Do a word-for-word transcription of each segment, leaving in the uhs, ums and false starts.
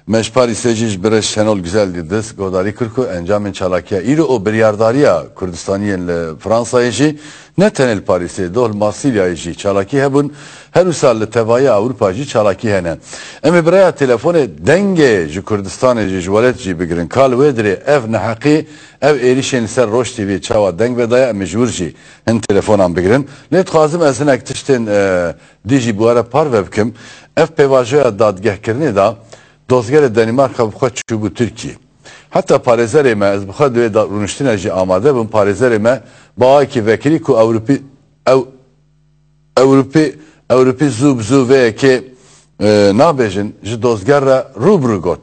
Me ji Parîsê jî ji birêz Şenol Güzel Yildiz guhdarî kir ku encamên çalakiya îro û biryardariya Kurdistaniyên li Fransayê jî ne tenê li Parîsê, doh li Marsilyayê jî çalakî hebûn, her wisa li tevahiya Ewropa jî çalakî hene. Em ê bi rêya telefonê dengê ji Kurdistanê jî, ji welat jî bigirin. Ka li wê dirê ev neheqî, ev êrîşên li ser Roj T V çawa deng vedaye, em ê ji wir jî hin telefonan bigirin. Lê dixwazim ez hinek tiştên, e, dî jî bi we re parve bikim. Ev pêvajoya dadgehkirinê de dozgerê Danimarka bi xwe çûbû Tirkiyê. Heta parêzerê me, ez bi xwe di wê da-, rûniştine jî amade bim, parêzerê me bi awayekî vekirî ku Ewropî, ew, Ewropî, Ewropî zû bi zû vê yekê, e, nabêjin, ji dozger re rû bi rû got.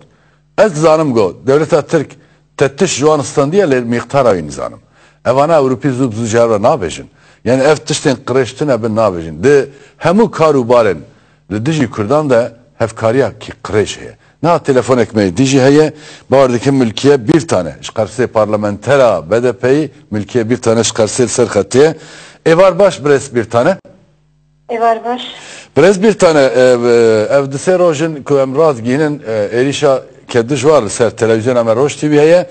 Ez dizanim got, dewleta Tirk te tişt ji wan standiye, lê mîqdara wî nizanim. Evana Ewropî zû bi zû ji hev re nabêjin. Yani ev tiştên qirêj tune bin nabêjin. Di hemû kar û barên li dijî Kurdan de hevkariya kî qirêj heye. Niha telefonek me yê dijî heye. Bawer dikim Milkiye Bîrtane ji Qersê, parlamentera B D P'yî Milkiye Bîrtane ji Qersê li ser xetê ye. Êvar baş birêz Bîrtane. Êvar baş. Birêz Bîrtane, e, e, ev di sê roj in ku em rast gihînin, e, êrîşa ke dijwar li ser televîzyona me Roj T V heye.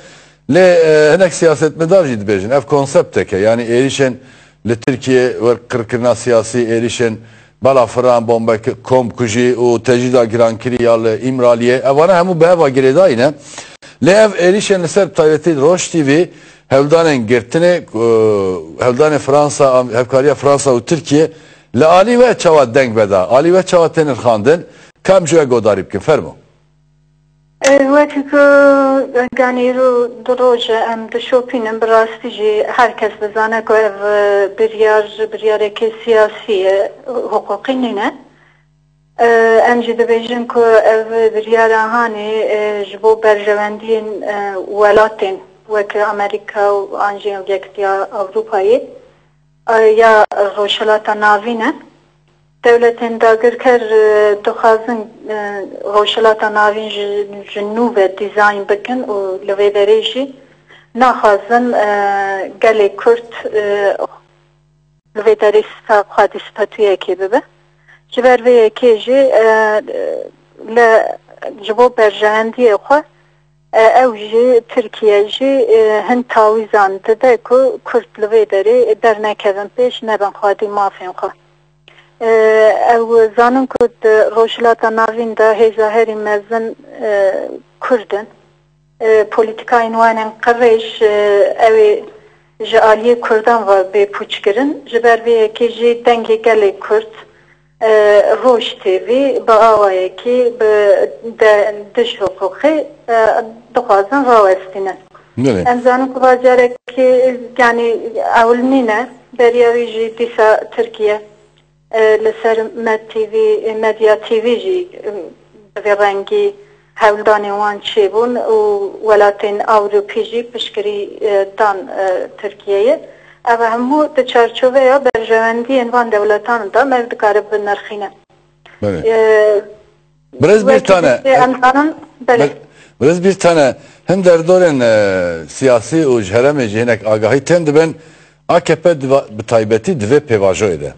Lê, e, hinek siyasetmedar jî dibêjin, ev konseptek e. Yanî êrîşên li Tirkiyê wer qirkirina siyasî, êrîşên balafiran, bombek-, komkujî û tecrîda girankirî ya li Îmraliyê, evana hemû bi heva girêdayî ne. Lê ev êrîşên li ser, bi taybetî Roj T V, hewldanên girtinê, e, hewldanê Fransa, am-, hevkariya Fransa û Tirkiye li alî we çawa deng veda, alî we çawa tê nirxandin, ka em ji we guhdarî bikin. Fermo. E, wekî ku ganî îro du roj e em dişopînin, bi rastî jî her kes dizane ku ev, e, biryar, biryarekê siyasî ye, hiqûqî nîne. E, em jî dibêjin ku ev biryara hanê, e, ji bo berjewendiyên, e, welatên wek Amerîka û an jî Yekitiya Ewropayê, e, ya Rojhilata Navîn e. Dewletên dagirker, e, dixwazin, e, Rojhilata Navîn ji, ji nû ve dîzayn bikin û li vê derê jî naxwazin, e, gelê Kurd, e, li vê derê sta-, xwedî statuyekê bibe. Ji ber vê yekê jî, e, li, ji bo berjewendiyê xwe, e, ew jî, Tirkiye jî, e, hin tawîzan dide ku Kurd li vê derê dernekevin pêş, nebin xwedî mafên xwe. E, ew zanin ku di Rojhilata Navîn de hêza herî mezin, e, Kurd in. E, polîtîkayên wan ên qirêj, e, ew ê ji aliyê Kurdan ve bê pûçkirin. Ji ber vê yekê jî dengê gelê Kurd, e, Roj T V bi awayekî bi de, dij hiqûqê, e, dixwazin rawestînin. Belê. Em zanin ku va carekê, yanî ewil nîne, beriya wî jî dîsa Tirkiye e, li ser Med T V, Medya T V jî, e, bi vê rengî hewldanên wan çêbûn û welatên Ewropî jî piştgirî, e, dan, e, Tirkiyeyê. Ev hemû di çarçoveya berjewendiyên van dewletan de me dikare binirxîne. Belê. E, Birêz Bîrtane, em zanin, belê. Bir-, Birêz Bîrtane, hin derdorên, e, siyasî û ji herêmê jî hinek agahî tên dibin. A K P diva-, bi taybetî di vê pêvajoyê de,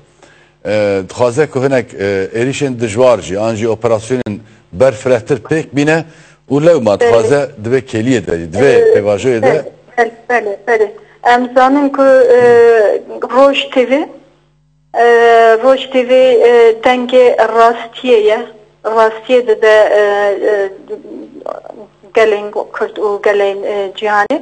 e, dixwaze ku hinek, e, êrîşên dijwar jî, an jî operasyonên berfirehtir pêk bîne û lewma Belê. dixwaze di vê kêliyê de, di vê E, pêvajoyê de. Belê, belê, belê, belê. Em zanin ku, e, Roj T V, e, Roj T V, e, dengê rastiyê ye. Rastiyê dide, e, e, gelên Kurd û gelên, e, cîhanê.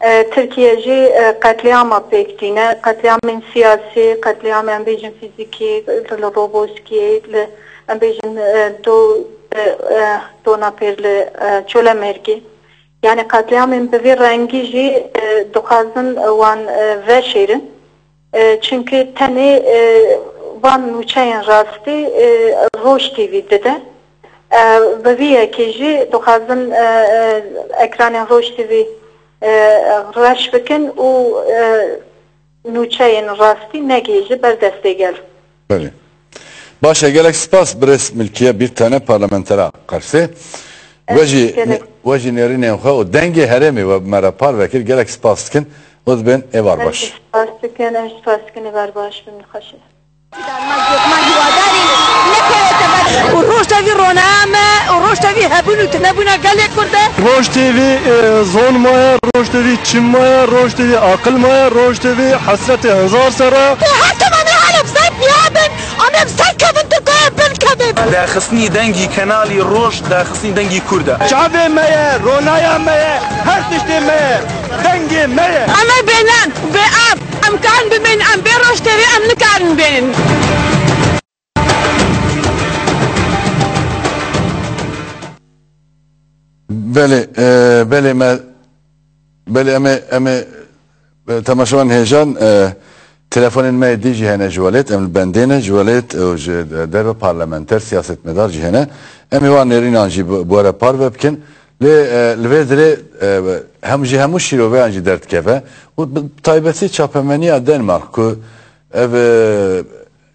E, Tirkiye jî, e, qetlîama pêk tîne, qetlîamên siyasî, qetlîamên, em bêjin, fîzîkî, li Roboskiyê, li, em bêjin, e, do, e, e, dona pêr li, e, Çolemêrgê. Yani qetlîamên bi vî rengî jî, e, dixwazin wan, e, veşêrin. E, çimkî tenê, e, van nûçeyên rastî, e, Roj T V dide. E, bi vî yekê jî dixwazin, e, e, ekranên Roj T V, e, reş bikin û, e, nûçeyên rastî negihîje ber destê gel. Belê. Baş e, gelek spas birêz Milkiye Bîrtane, parlamentera Qersê. We jî, we jî nêrînên xwe û dengê herêmê we bi me re parve kir. Gelek spas dikin û dibên êvar baş. Ez jî spas dikin, ez jî spas dikin, êvar baş bin, xweş e. Ma hîwadarî ne pêwete ber Û Roj T V ronaya me û Roj T V hebûn û tunebûna gelê Kurd e. Roj T V, e, zon me ye, Roj T V çim me ye, Roj T V aqil me ye, Roj T V hesretê hezar serre. Her tim em ê hele bi ser piya bin, em ê bi ser kevin, Tirkiye bin kevin. Daxistinî dengî kenalî Roj, daxistinî dengî Kurd e. Çavê me ye, ronaya me ye, her tiştê me ye, dengê me ye. Em ê bênen, bê ev, em karin bimên, em bê Roj T V em nikarin bên. Belê, e, belê me, belê em ê, em ê, e, temaşevan hêjan, e, telefonên me yê dî jî hene ji welêt, em li bendê ne, ji welêt û ji derve parlamenter, siyasetmedar jî hene. Em ê wan nêrînan jî bi, bi we re parve bikin. Lê, e, li vê dirê, e, hem ji hemû şîroveyan jî derdikeve û bi taybetî çapemeniya Denmark ku ev, e,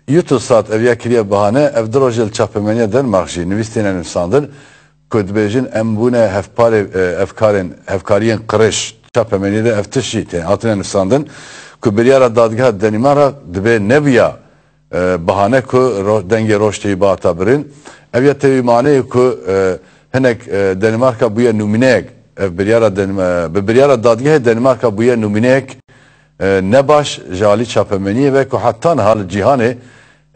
Jutosat ev ya kiriye bahane, ev du roj e li çapemeniya Denmark jî nivîs têne nivîsandin ku dibêjin em bûne hevparê, e, evkarên, hevkariyên qirêj. Çapemeniyê de ev tişt jî tê, hatine nivîsandin ku biryara dadgeha Denîmarka dibê nebûya, e, bahane ku ro-, dengê Roj T V bihata birîn. Ev ya tevî maneyê ku, e, hinek, e, Denîmarka bûye numûneyek. Ev biryara Den-, e, bi biryara dadgehê Denîmarka bûye numûneyek e, ne baş ji alî çapemeniyê ve ku heta niha li cîhanê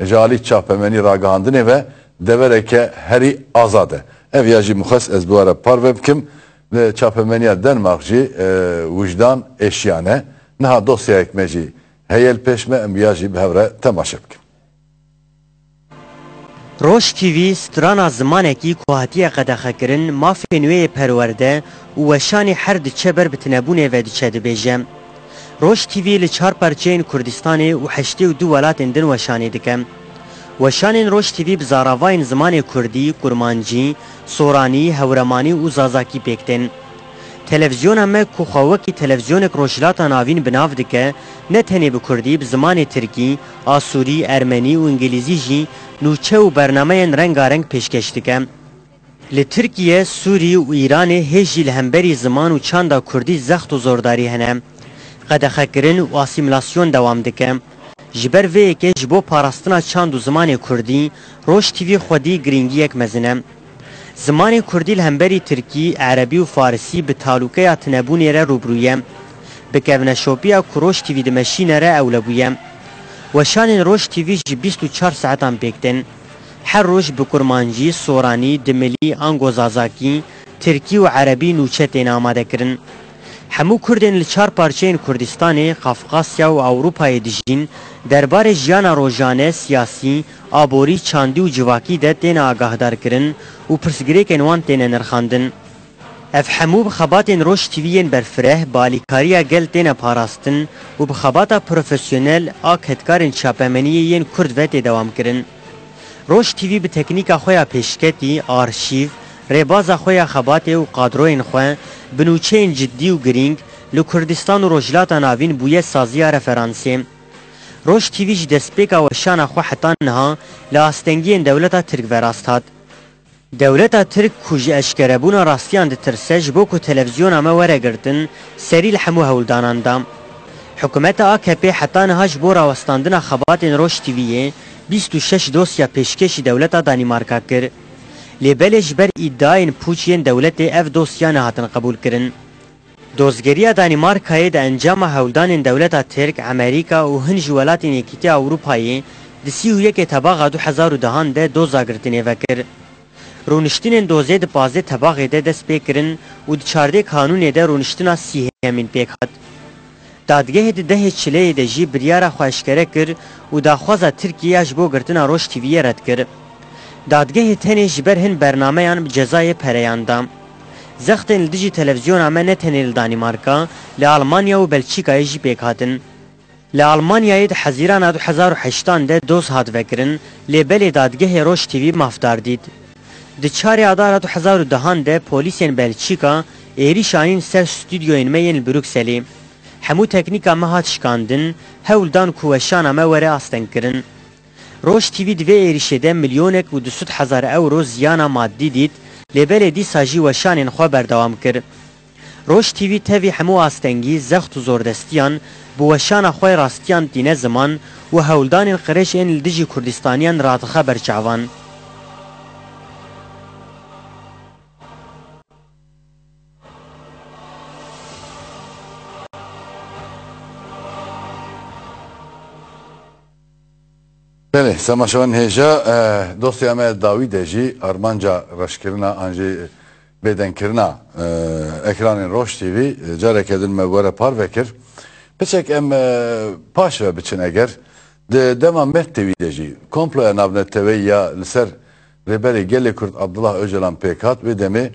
ji alî çapemenî ragihandinê ve devereke herî azad e. Ev ya jî mixwest ez bi we re parve bikim. Li çapemeniya Denmark jî, e, wijdan êşiyane. Niha dosyayek me jî heye li pêş me, em ya jî bi hev re temaşe bikin. Roj T V strana zimanekî ku hatiye qedexekirin, mafên wê yê perwerde û weşanê her diçe ber bi tinebûnê ve diçe dibêje. Roj T V li çar parçeyên Kurdistanê û heştê û du welatên din weşanê dike. Weşanên Roj T V bi zaravayên zimanê kurdî, kurmancî, soranî, hewremanî û zazakî pêk tên. Televîzyona me ku xwe wekî televîzyonek Rojhilata Navîn bi nav dike, ne tenê bi kurdî, bi zimanê tirkî, asûrî, ermenî û îngilîzî jî nûçe û bernameyên rengareng pêşkeş dike. Li Tirkiye, Sûrî û Îranê hêj jî li hemberî ziman û çanda kurdî zext û zordarî hene. Qedexekirin û asîmîlasyon dewam dike. Ji ber vê yekê ji bo parastina çand û zimanê kurdî, Roj T V xwedî girîngiyek mezin e. Zimanê kurdî li hemberî tirkî, erebî û farisî bi talûkeya tinebûnê re rûbirû ye. Bi kevneşopiya ku Roj T V dimeşîne re ewle bûye. Weşanên Roj T V ji bîst û çar saetan pêk tên. Her roj bi kurmancî, soranî, dimilî, ango zazakî, tirkî û erebî nûçe têne amadekirin. Hemû Kurdên li çar parçeyên Kurdistanê, Qafqasya û Ewropayê dijîn, derbarê jiyana rojane, siyasî, aborî, çandî û civakî de têne agahdarkirin û pirsgirêkên wan têne nirxandin. Ev hemû bi xebatên Roj T V yên berfireh, bi alîkariya gel têne parastin û bi xebata profesyonel a kedkarên çapemeniyê yên Kurd ve tê dewamkirin. Roj T V bi teknîka xwe ya pêşketî, arşîv, rêbaza xwe ya xebatê û kadroyên xwe bi nûçeyên cidî û girîng li Kurdistan û Rojhilata Navîn bûye saziya referansê. Roj T V ji destpêka weşana xwe heta niha li astengiyên dewleta Tirk ve rast hat. Dewleta Tirk ku ji eşkerebûna rastiyan ditirse, ji bo ku televîzyona me were girtin, serî li hemû hewldanan da. Hikûmeta A K P heta niha ji bo rawestandina xebatên Roj T V'yê bîst û şeş dosya pêşkêşî dewleta Danîmarka kir. Lê belê ji ber îdiayên pûç yên dewletê ev dosya nehatin qebûlkirin. Dozgeriya Danîmarkayê di encama hewldanên dewleta Tirk, Amerîka û hin ji welatên Yekîtiya Ewropayê di sî û yekê Tebaxa du hezar û dehan de doza girtinê vekir. Rûniştinên dozê di pazdeh Tebaxê de dest pê kirin û di çardeh Kanûnê de rûniştina sîhemîn pêk hat. Dadgehê di dehê Çileyê de jî biryara xwe eşkere kir û daxwaza Tirkiyê ya ji bo girtina Roj T V'yê red kir. Dadgehê tenê ji ber hin bernameyan bi cezayê pereyan da. Zextên li dijî televîzyona me ne tenê li Danîmarka, li Almanya û Belçîkayê jî pêk hatin. Li Almanyayê di Hezîrana du hezar û heştan de doz hat vekirin, lê belê dadgehê Roj T V mafdar dît. Di çarê Adara du hezar û dehan de polîsên Belçîka êrîş anîn ser stûdyoyên me yên li Brukselê. Hemû teknîka me hat şikandin, hewl dan ku weşana me were astengkirin. Roj T V di vê êrîşê de milyonek û du sed hezar ewro ziyana madî dît, lê belê dîsa jî weşanên xwe berdewam kir. Roj T V tevî hemû astengî, zext û zordestiyan bi weşana xwe rastiyan tîne ziman û hewldanên qirêj ên li dijî Kurdistaniyan radixe ber çavan. Belê, semaşevan hêja, e, dostê me dawî de jî armanca reşkirina an jî bêdengkirina, e, ekranên Roj T V, e, careke din me were parve kir. Piçek em, e, paş ve biçin eger. Di dema Med T V de jî komploya navneteweyî ya li ser Rêberê Gelê Kurd Abdullah Ocalan pêk hat, wê demê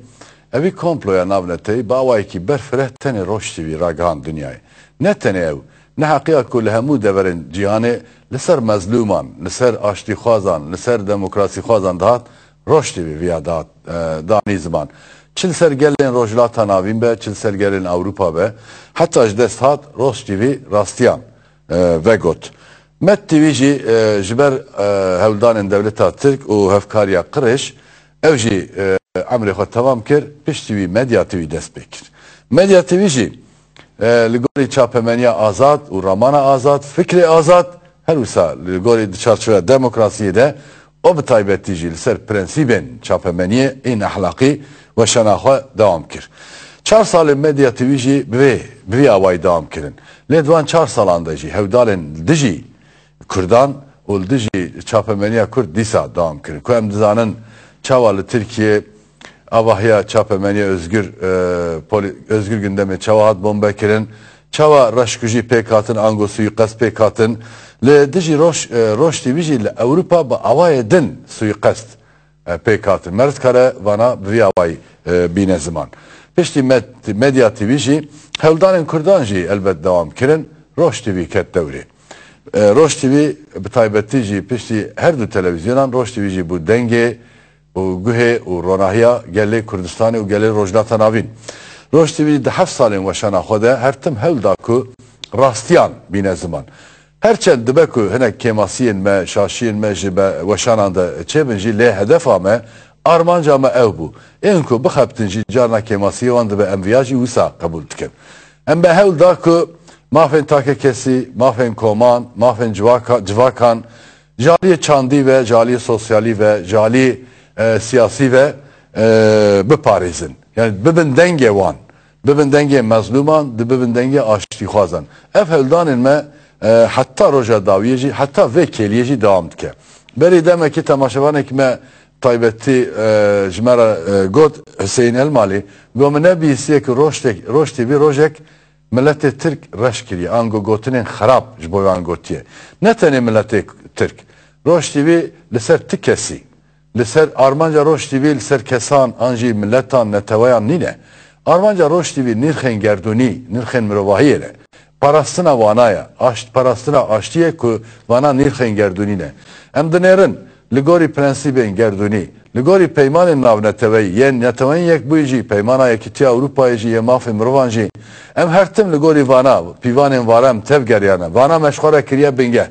evî komploya navneteweyî bi awayekî berfireh tenê Roj T V ragihand dinyayê. Ne tenê ew, neheqiya ku li hemû deverên cîhanê li ser mezlûman, li ser aştîxwazan, li ser demokrasîxwazan dihat, Roj T V viya dihat, e, danî ziman. Çi li ser gelên Rojhilata Navîn be, çi li ser gelên Ewropa be, heta ji dest hat Roj T V rastiyan, e, vegot. Med T V jî, e, ji ber, e, hewldanên dewleta Tirk û hevkariya Qirêj, ew jî, e, emrê xwe temam kir, piştî wî Medya T V dest pê kir. Medya T V jî, e, li gorî çapemeniya azad û ramana azad, fikrê azad, her wisa li gorî di çarçoveya demokrasiyê de, û bi taybetî jî li ser prensîbên çapemeniyê ên ehlaqî weşana xwe dewam kir. Çar salên Medya T V jî bi vê, bi vî awayî dewam kirin. Lê di wan çar salan de jî hewdalên li dijî Kurdan û li dijî çapemeniya Kurd dîsa dewam kirin. Ku em dizanin çawa li Tirkiye avahiya çapemeniya Özgür, e, poli-, Özgür Gündemê çawa hat bombe kirin, çawa reşkujî pêk hatin, ango suîqest pêk hatin. Li dijî Roj, e, Roj T V jî li Ewropa bi awayê din suîqest, e, pêk hatin. Meriv dikare vana bi vî awayî, e, bîne ziman. Piştî Med-, Medya T V jî hewldanên Kurdan jî elbet dewam kirin. Roj T V ket dewrê. E, Roj T V bi taybetî jî piştî her du televîzyonan Roj T V jî bû dengê û guhê û ronahiya gelê Kurdistanê û gelê Rojhilata Navîn. Roj T V di heft salên weşana xwe de her tim hewl da ku rastiyan bîne ziman. Her çend dibe ku hinek kêmasiyên me, şaşiyên me ji be weşanan de çêbin jî, lê hedefa me, armanca me ew bû. Ên ku bixebitin jî carna kêmasiyê wan dibe, em viya jî wisa qebûl dikin. Em me hewl da ku mafên takekesî, mafên koman, mafên civaka-, civakan, ji aliyê çandî ve, ji aliyê sosyalî ve, ji aliyê, e, siyasî ve, e, biparêzin. Yani bibin dengê wan, bibin dengê mezlûman, di bibin dengê aştîxwazan. Ev hewldanên me, e, heta roja dawiyê jî, heta vê kêliyê jî dewam dike. Berî demekî temaşevanekî me taybetî, e, ji me re, e, got, Hüseyin Elmalî, got, min nebihîstiye ku Roj T-, Roj T V rojek miletê Tirk reş kiriye, ango gotinên xerab ji bo wan gotiye. Ne tenê miletê Tirk. Roj T V li ser ti kesî, li ser armanca Roj T V li ser kesan an jî miletan, neteweyan nîne. Armanca Roj T V nirxên gerdûnî, nirxên mirovahiyê ne. Parastina vana ye. Aşt-, parastina aştiyê ku vana nirxên gerdûnî ne. Em dinêrin li gorî prensîbên gerdûnî, li gorî peymanên navneteweyî, yên Neteweyên Yekbûyî jî, Peymana Yekîtiya Ewropayê jî, yê mafê mirovan jî, em her tim li gorî vana pîvanên vara em tevgeriyane. Vana me ji xwe re kiriye bingeh.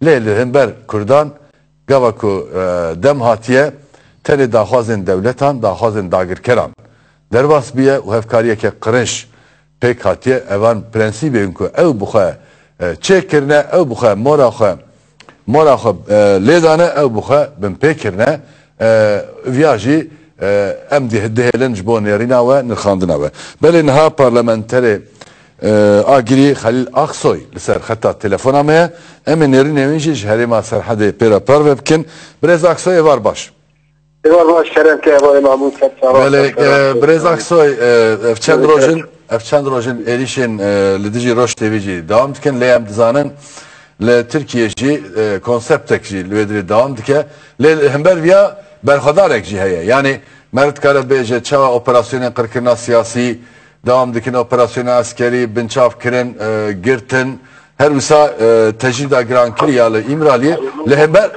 Lê li hember Kurdan, gava ku, e, dem hatiye, tenê daxwazên dewletan, daxwazên dagirkeran derbas bûye û hevkariyeke qirinc pêk hatiye. Evan prensîbên ku ew bi xwe, e, çêkirine, ew bi xwe mora xwe, mora xwe, e, lê dane, ew bi xwe binpê kirine, e, viya jî, e, em dih-, dihêlin ji bo nêrîna we, nirxandina we. Belê niha parlamenterê, e, Agirî Xelîl Aksoy li ser xeta telefona me ye. Em ê nêrînê wî jî ji herêma Serhedê pê re parve bikin. Birêz Aksoy, êvar baş. Êvar baş, kerem ke, hevalê Mahmûd, ser çava, Belê, ser e, çava. Birêz Aksoy, e, ev çend Belê, rojin, kerem. Ev çend rojin êrîşên, e, li dijî Roj T V jî dewam dikin, lê em dizanin li Tirkiye jî, e, konseptek jî li wê dirê dewam dike. Lê li hember viya berxwedanek jî heye. Yani meriv dikare bêje çawa operasyonên qirkirina siyasî dewam dikin, operasyona eskerî, binçav kirin, e, girtin, her wisa, e, tecrîda girankirî ya li Îmraliyê, li hember,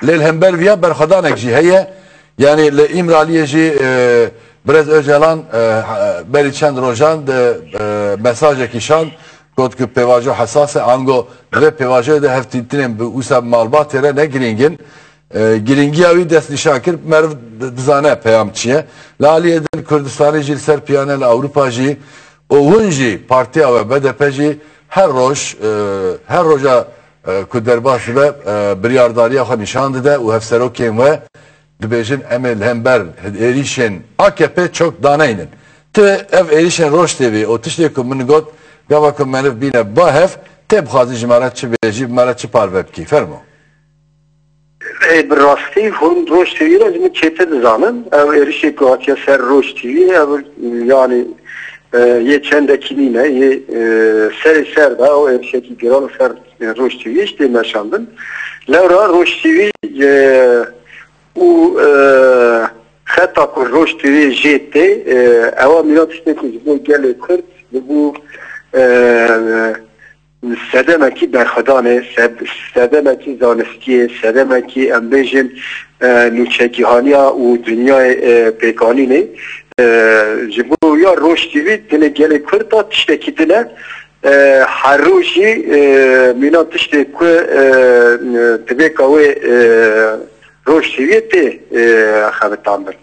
lê li hember viya berxwedanek jî heye. Yani li Îmraliyê jî, e, Birêz Ocalan, e, berî çend rojan di, e, mesajekî şand, got ku pêvajo hesas e, ango di vê pêvajoyê de hevdîtinên bi wisa malbatê re ne girîng in. E, girîngiya wî destnîşan kir, meriv di-, dizane peyam çi ye. Li aliyê din Kurdistanê jî li ser piyane, li Ewropa jî û hûn jî partiya we B D P jî her roj, e, her roja, e, ku derbas dibe, e, biryardariya xwe nîşan dide û hevserokên we dibêjin, em ê li hember êrîşên A K P çok daneynin. Tu ev êrîşên Roj T V û tiştê ku min got, gava ku meriv bîne ba hev, tê bixwazî ji me re çi bêjî, bi me re çi parve bikî? Fermo. Ê, bi rastî hûn Roj T V re ji min çêtir dizanin. Ev êrişê ku hatiye ser Roj T V, ev, yanî, e, yê çendekî nîne, yê, e, serê ser de ew êrişekî giran ser, e, Roj T V jî tê meşandin. Lewra Roj T V, e, û, e, xeta ku Roj T V jê tê, e, ewa mîna tiştê ku ji bo gelê Kurd, ji bo, e, sedemekî berxwedanê, sed-, sedemekî zanistiyê, sedemekî, em bêjin, e, nûçegihaniya û dinyayê, e, pêkanînê, e, ji bo ya Roj T V dilê gelê Kurd da tiştekî din e. E, her rojî, e, mîna tiştê ku, e, e, divê ka wê, e, Roj T V tê, e, xebitandin.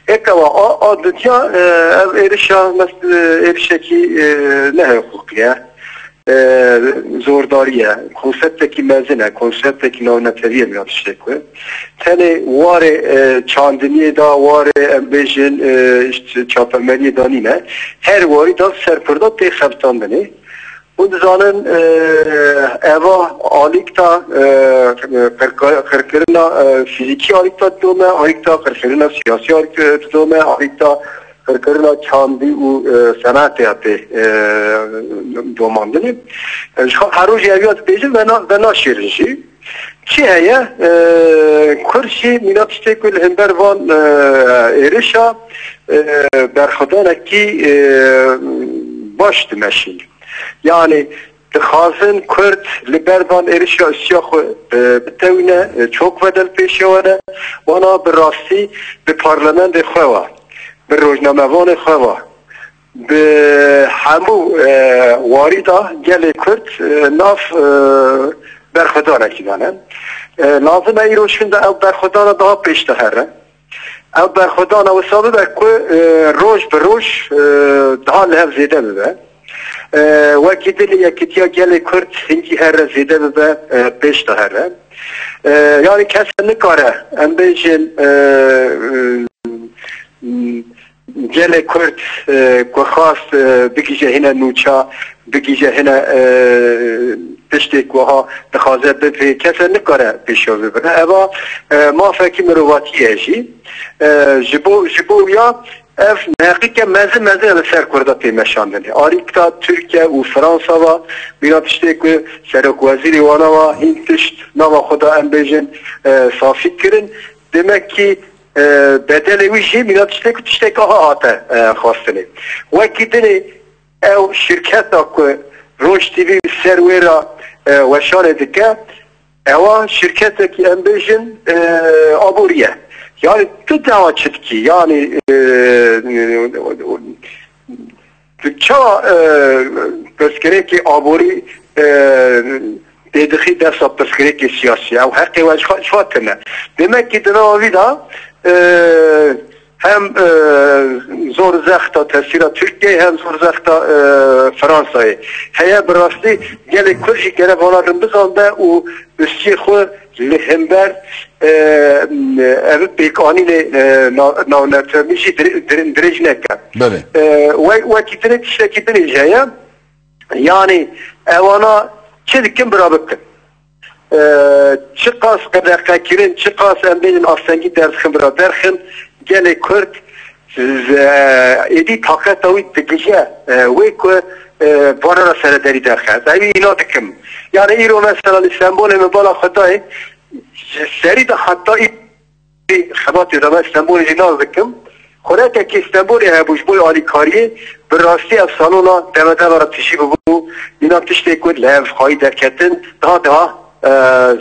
Êkewa a, a dinya, e, ev êrişa mes-, e, êrişekî, e, nehiqûqî ye. E, zordarî ye. Konseptekî mezin e. Konseptekî navnetewî ye mîna tiştê ku. Tenê warê, e, çandiniyê da, warê em bêjin, e, işte, çapemeniyê da nîne. Her warî da ser Kurda tê xebitandinê. Hûn dizanin, e, eva alîkta, e, qirka-, qirkirina, e, fîzîkî alîkta didome, alîkta qirkirina siyasî alîkta didome, alîkta qirkirina çandî û, e, senatê ya tê, e, domandinê. E, ji xwe her rojê ev ya dibêjin ve na-, ve naşêrin jî. Çi heye? E, Kurd jî mîna tiştê ku li hember van, e, êrişa, e, berxwedanekî, e, baş dimeşîn. Yanî dixwazin Kurd li ber van êrişa siya xwe, e, bitewîne, e, çok ve del pêşiya we ne. Wana bi rastî bi parlamentê xwe ve, bi rojnamevanê xwe ve, bi hemû, e, warî de gelê Kurd, e, nav, e, berxwedanekî de ne. E, lazim e îro şûnde ew berxwedana daha pêş de here. Ew berxwedana wisa bibe ku, e, roj bi roj, e, daha li hev zêde bibe. E, wekî dilê yekîtiya gelê Kurd hingî here zêde bibe, e, pêş de here. E, yanî kes nikare, em bêjin, e, e, gelê Kurd, e, ku xwast, e, bigihîje hine nûça, bigihîje hine, e, tiştê ku ha dixwaze bibê, kese nikare pêşiya bibire. Eva, e, mafekî mirovatî ye jî. E, ji bo, ji bo ya ev neheqîke mezin mezin li ser Kurda tê meşandinê. Alîkta Tirkiye û Fransa va, mîna tiştê ku serokwezîrê wana va, hîn tişt nava xwe da em bêjin, e, safî kirin. Demek ki, e, bedelê wî jî mîna tiştek û tiştek aha hate, e, xwestinê. Wekî dinê ew şirketa ku Roj T V ser wê re, e, weşanê dike, ewa şirketekî em bêjin, e, aborî ye. Yani tu dawa çi dikî? Yani, e, Tu çawa, e, pirsgirêkê aborî, e, têdixî desta pirsgirêkê siyasî? Ew heqê we ji xwe, ji xwe tune. Demek ki di nava vî de, e, hem, e, zor zexta tesîra Tirkiyeyê hem zor zexta, e, Fransayê heye. Bi rastî gelê Kurd jî gere vana din bizanbe û ustiyê xwe li hember, e, ev pêkanînê, e, na-, navnetewî jî dir-, dir-, dirêj neke. Belê. E, we-, wekî dinê tiştekî dinê jî heye. Yanî ewana çi dikin bira bikin. E, çiqas qedexe kirin, çiqas em bêjin astengî derdixin bira derxin, gelê Kurd êdî taqeta wî digije, e, wê ku, e, vana re serederî derxe. Ez ewî îna dikim. Yani îro mesela li Stenbolê min bala xwe dayê, ji serî de heta î xebatê de me Stenbolê jî nas dikim. Xurekekî Stenbolê hebû ji bo alîkariyê, bi rastî ev salona deme deme re tijî bibû, îna tiştê ku li hev xwayî derketin, daha daha, e,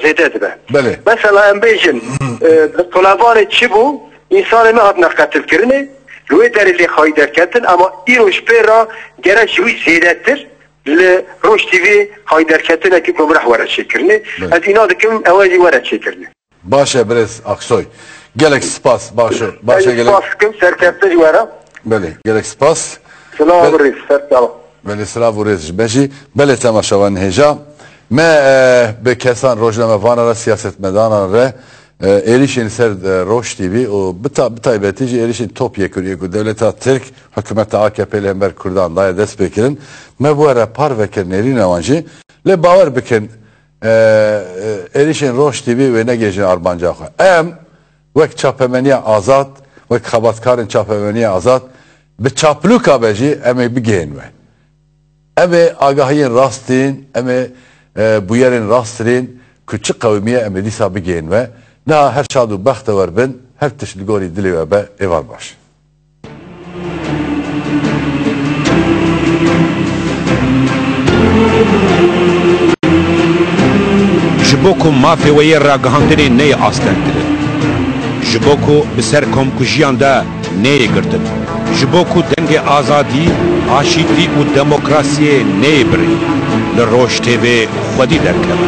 zêde dibe. Belê. Mesela em bêjin, e, li Qolevanê çi bû? Însanê me hatine qetilkirinê, li wê derê lê xwayî derketin, ema îro ji pê re gerek ji wî zêdetir li Roj T V xwayî derketinekî gumrah were çêkirinê. Belê. Ez îna dikim, ew ê jî were çêkirinê. Baş e, birêz Aksoy. Gelek spas, baş e. Baş e, gelek. Spas dikim, serkeftin ji we re. Belê, gelek spas. Silav û rêz, ser çava. Belê, silav û rêz ji me jî. Belê, temaşevan hêja. Me, e, bi kesan rojnamevana re, siyasetmedana re, e, êrişên ser, e, Roj T V û bi ta-, bi taybetî jî êrişên top yekûniyê ku dewleta Tirk, hikûmeta A K P li hember Kurdan daye dest pê kirin. Me bi we re parve kir, nêrîna wan jî. Lê bawer bikin, e, e, êrişên Roj T V wê negihêjin armanca xwe. Em wek çapemeniya azad, wek xebatkarên çapemeniya azad, bi çaplûka be jî em ê bigihên we. Em ê agahiyên rast tîn, em ê, e, bûyerên rast tîn ku çi qewimiye em ê dîsa bigihên we. Niha her şad û bextewer bin, her tişt li gorî dilê we be, êvar baş. Ji bo ku mafê we yê ragihandinê neyê astengkirin, ji bo ku bi ser komkujiyan de neyê girtin, ji bo ku dengê azadî, aşîtî û demokrasiyê neyê birî, li Roj T V xwedî derkeve.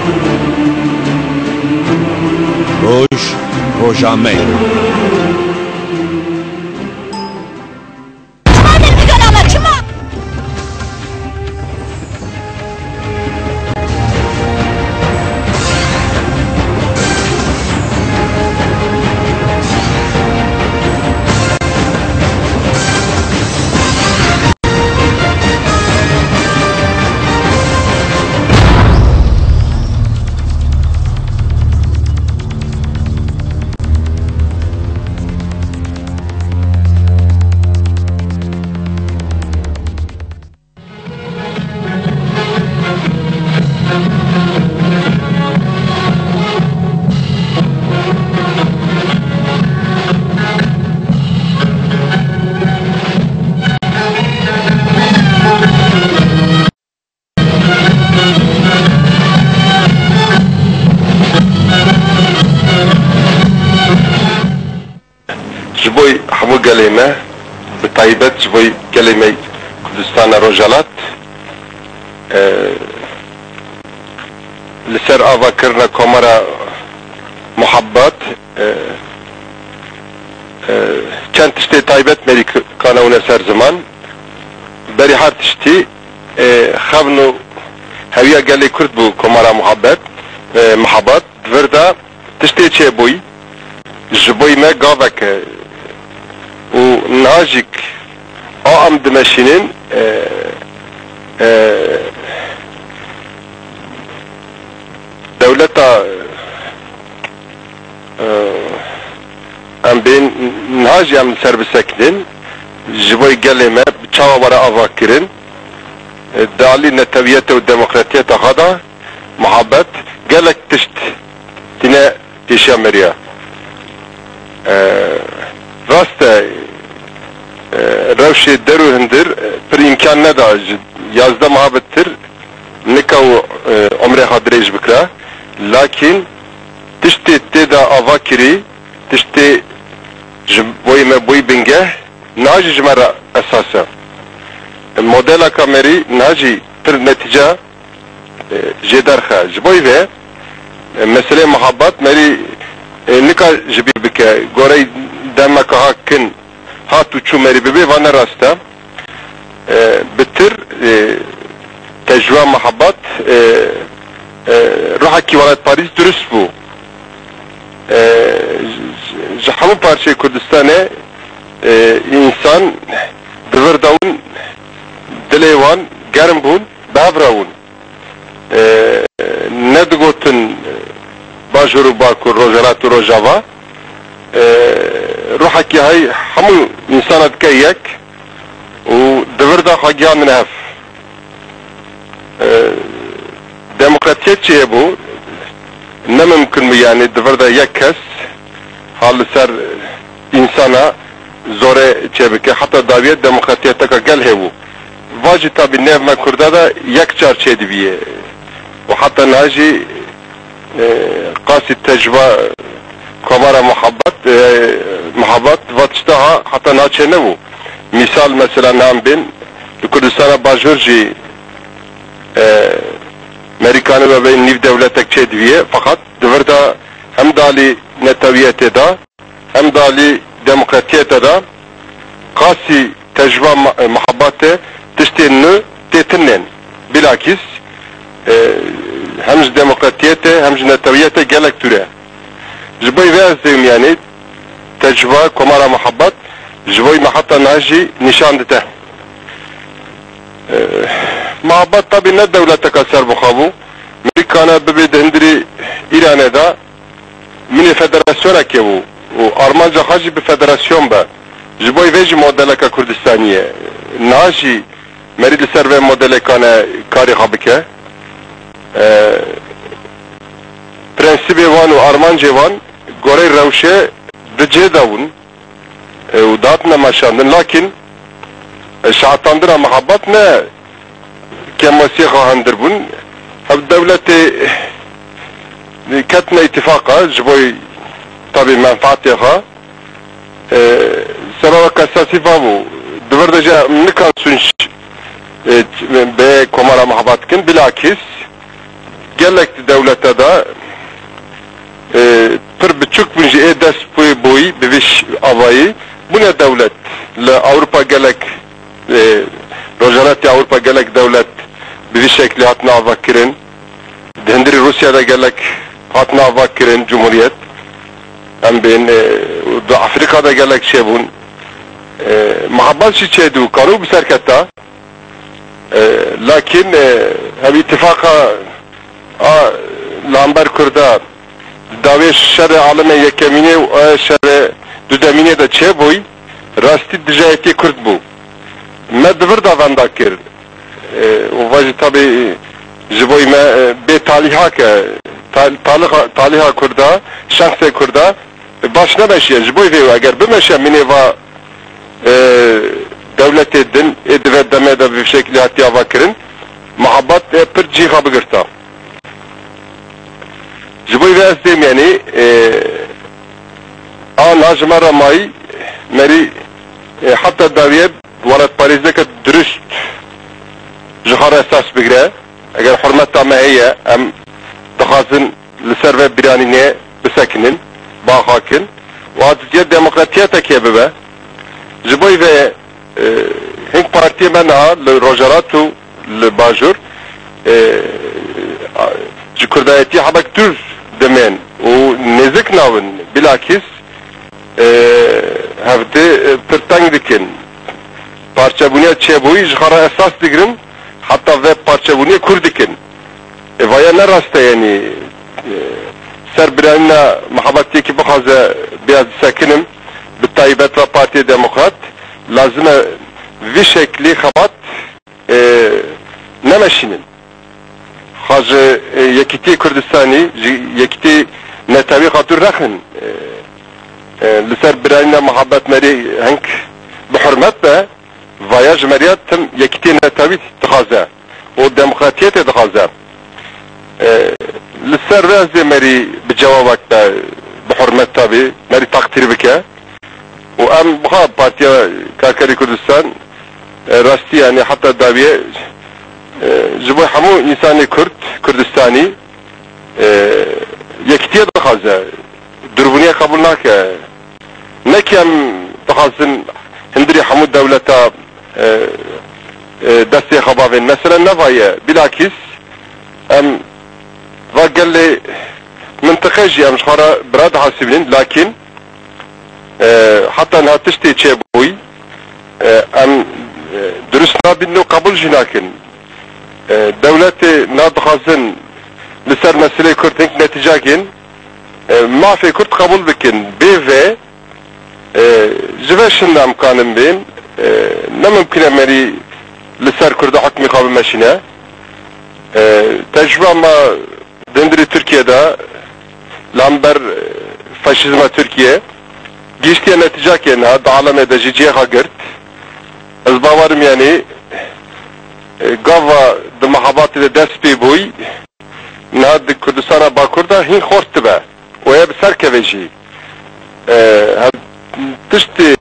Roj, roja me ye. Çima derdigan ama, çima? Ji bo hemû gelê me, bi taybet ji bo gelê me Kurdistana Rojhilat, e, li ser avakirina Komara Muhabbat, e, e, çend tiştê taybet merî k-, kanewne ser ziman. Berî her tiştî, e, xevn û hewiya gelê Kurd bû Komara Muhabbet, e, Muhabbat. Di vir de tiştê çêbûyî, ji bo me gavek e û niha jî a em dimeşînin, e, e, dewleta, e, em bên niha jî em li ser bisekinin, ji bo gelê me bi çawa were avakirin, e, di alî netewiyete û demokratiyeta xwe de, Muhabbet, gelek tişt tîne pêşiya meriya. E, rast e, e, rewşê der û hindir, e, pir îmkan neda ji yazdeh meha bitir nika û, e, umrê xwe dirêj bikira. Lakîn tiştê tê de ava kirî, tiştê ji boyê me boyî bingeh, niha jî ji me re esas e. E, modela ka merî niha jî pir netîca e, jê derxe. Ji bo vê, e, meselê Muhabbat merî, e, nika ji bîr bike. Gorey demeke ha kin hat û çû merî bibê, va ne rast e. E, bitir, e, tecrûa Muhabbat, e, e, ruhekî welatparîz durust bû. E, ji, ji hemû parçeyê Kurdistanê, e, însan di vir de win, dilê wan germ bûn, bi hev re win. E, nedigotin, e, Bajor û Bakur, Rojhilat û Rojava, e, ruhekî hey hemû însana dike yek û di vir de xwe gihandine hev. E, demokratiyet çi hebû? Ne mimkun bû, yanî di vir de yek kes ha li ser însana zorê çêbike. Heta dawiyê demokratiyeteka gel hebû. Va jî tabî nêv me Kurda de yek car çêdibîye. Û heta niha jî, e, qasî tecrûba Komara Muhabbat, e, Muhabbat va tişta ha heta niha çênebû. Mîsal mesela niha em bên li Kurdistana Bajor jî, e, merî kanibe bê nîv dewletek çêdibîye. Feqet di vir de hem di alî netewiyetê de, hem di alî demokratiyete de qasî tecrûba ma-, muhabbatê tiştên nû tê tinên. Bilakîs, e, hem ji demokratiyetê hem ji netewiyetê gelek dûr e. Ji bo vê ez dêwim, yanî tecrûba Komara Muhabbat ji bo me heta niha jî nîşan dide. E, Muhabbat tabî ne dewleteka serbixwe bû. Merî Kurdistana bibê di hundirê Îranê de mînê federasyonekê bû û armanca xwe jî bi federasyon be. Ji bo vê jî modeleka Kurdistanî ye. Niha jî merî li ser vê modelekane karê xwe bike. E, prensîbê wan û armancê wan gorey rewşê di cihê de bûn, e, û dihatine meşandin. Lakin, e, şehetandina Mehebat ne kêmasiyê xwe hundir bûn. Ev dewletê, e, ketine îtifaqa ji bo tabî menfaatê xwe. E, sebeba esasî va bû. Di vir de jî em nikan sûc, e, bê Komara Mehebat dikin. Bilakis gelek di dewlete de, e, pir biçûk bûn jî ê dest pê bûyî bi vî ş-, avayî bûne dewlet. Li Ewropa gelek, e, Rojhilatê Ewropa gelek dewlet bi vî şeklî hatine avakirin. Di hundirî Rûsya de gelek hatine avakirin, cumhuriyet. Em bên, e, di Afrîka de gelek çêbûn. E, Mehebat jî çêdû, kanû bi ser keta. E, lakin, e, ev îtifaqa a li hember Kurda di dawiyê şerê alemê yekemînê û a şerê dudemînê de çêbûyî, rastî dijayetiyê Kurd bû. Me di vir de venda kir. E, û va jî tabî ji bo me, e, bê talîha ke, tal-, talîha, talîha Kurda, şexsê Kurda, e, baş nemeşiye. Ji bo vê eger bimeşe mînê va, e, dewletê din ê di vê demê de bi şeklî hatiye avakirin, Mehebat, e, pir cî xwe bigirta. Ji bo vê ez dêm, yanî, e, a na ji me re mayî, merî, e, heta dawiye welatparêzeke dirust ji xwe re esas bigire. Eger hurmeta me heye, em dixwazin li ser vê biranînê bisekinin, biaxakin û a diziya demokratiyetekê bibe. Ji bo vê, e, hing partiyê me niha li Rojhilat û li Bajûr, e, a, ji Kurdayetî hebek dûr dimên û nêzik nabin. Bilakis, e, hevdî, e, pir teng dikin. Parçebûniya çêbûyî ji xwe re esas digirin, heta vê parçebûniyê kûr dikin. E, vaya ne rast e, yanî, e, ser biranîna Mehebat yekî bixwaze bêya disekinim, bi taybet ve Partiyê Demokrat, lazim e vî şeklî xebat, e, nemeşînin. Xwe ji, e, Yekîtiyê Kurdistanî, ji Yekîtiyê Netewî xwe dûr nexin. E, e, li ser biranîna Mehebat merî hing bi hurmet be, vaya ji meriya tim Yekîtiyê Netewî dixwaze û demokratiyetê dixwaze. E, li ser vê ez dê merî bi cewabek be, bi hurmet tabî, merî taqdîr bike. Û em bixa Partiya Karkerê Kurdistan, e, rastî, yanî heta dawiye, e, ji bo hemû însanê Kurd, Kurdistanî, e, yekîtiye dixwaze. Dûrbûniye qebûl nake. Ne ki em dixwazin hundirê hemû dewleta, e, e, destê xwe bavên. Mesele ne va ye. Bilakis em va gelê mintiqe jî em ji xwe re bira dihesibînin. Lakin, e, heta niha tiştê çêbûyî, e, em, e, durust nabînin û qebûl jî nakin. E, dewletê na dixwazin li ser meseleyê Kurd hing netîcakên, e, mafê Kurd qebûl bikin. Bê vê, e, ji vê şinda em kanin bên, e, ne mimkun e merî li ser Kurda hukmê xwe bimeşîne. E, tecrûba me di hundirê Tirkiye de, li hember, e, faşîzma Tirkiye, gihîştiye netîcakê niha di alemê de jî cihê xwe girt. Ez bawerim, yanî, e, gava di Mehebatê de dest pê bûyî, niha di Kurdistana Bakur de hîn xort dibe û heye bi ser keve jî. E, hev-, tiştê